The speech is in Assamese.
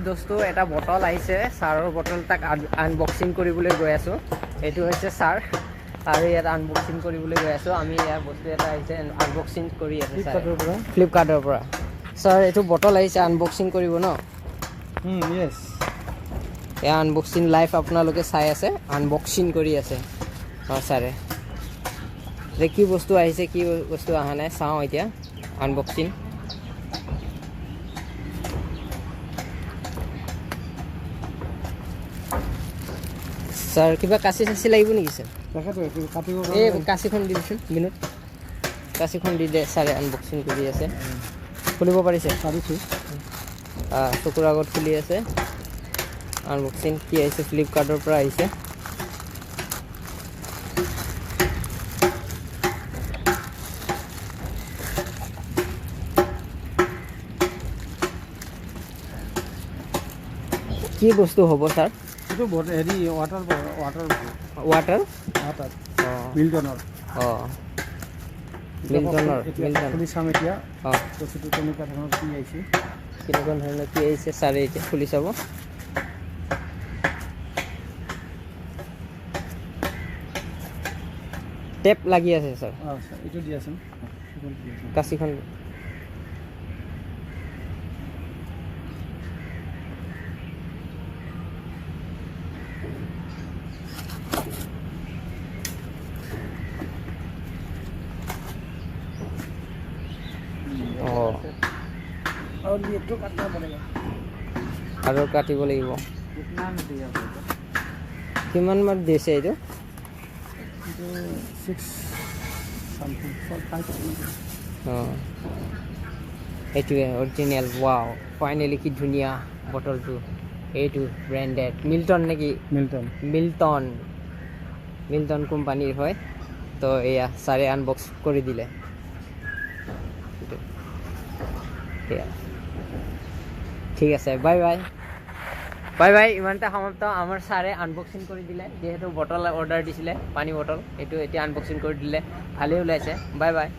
দোস্ত, এটা বটল আহিছে, ছাৰৰ বটল, তাক আনবক্সিং কৰিবলৈ গৈ আছোঁ। এইটো হৈছে ছাৰ আৰু ইয়াত আনবক্সিং কৰিবলৈ গৈ আছোঁ আমি। ইয়াৰ বস্তু এটা আহিছে, আনবক্সিং কৰি আছে ছাৰে। ফ্লিপকাৰ্টৰ পৰা। ফ্লিপকাৰ্টৰ পৰা। ছাৰ, এইটো বটল আহিছে, আনবক্সিং কৰিব ন? য়েছ। এয়া আনবক্সিং লাইভ আপোনালোকে চাই আছে, আনবক্সিং কৰি আছে। অঁ, ছাৰে যে কি বস্তু আহিছে, কি বস্তু অহা নাই, চাওঁ এতিয়া আনবক্সিং। ছাৰ, কিবা কাঁচি চাচি লাগিব নেকি ছাৰ? তাকেতো, এইটো কাটিব। এই কাঁচিখন দি দিচোন মিনুত, কাঁচিখন দি দে। ছাৰে আনবক্সিং কৰি আছে। খুলিব পাৰিছে? পাৰিছোঁ। চকুৰ আগত খুলি আছে। আনবক্সিং কি আহিছে, ফ্লিপকাৰ্টৰ পৰা আহিছে। কি বস্তু হ'ব ছাৰ? এইটো হেৰি, ৱাটাৰ ৱাটাৰ। ৱাটাৰ। ৱাটাৰ। অঁ। মিল্টনৰ। অঁ, মিল্টনৰ। এতিয়া মিল্টন। খুলি চাম এতিয়া। অঁ। বস্তুটো কেনেকুৱা ধৰণৰ কি আহিছে। কেনেকুৱা ধৰণৰ কি আহিছে, ছাৰে এতিয়া খুলি চাব। টেপ লাগি আছে ছাৰ। অঁ, এইটো দিয়াচোন, সেইখন দিয়াচোন। কাঁচিখন। অঁ। और ये तो काटना पड़ेगा। আৰু কাটিব লাগিব। कितना में दिया होगा? কিমান মান দিছে এইটো? এইটো 6 something, 4 5। অঁ, এইটোৱে অৰিজিনেল। ৱাও, ফাইনেলি কি ধুনীয়া বটলটো। এইটো ব্ৰেণ্ডেড মিল্টন নেকি? মিল্টন। মিল্টন, মিল্টন কোম্পানীৰ হয়। তো এয়া ছাৰে আনবক্স কৰি দিলে এইটো। সেয়া ঠিক আছে, বাই বাই, বাই বাই। ইমানতে সমাপ্ত। আমাৰ ছাৰে আনবক্সিং কৰি দিলে। যিহেতু বটল অৰ্ডাৰ দিছিলে, পানী বটল, এইটো এতিয়া আনবক্সিং কৰি দিলে, ভালেই ওলাইছে। Bye bye.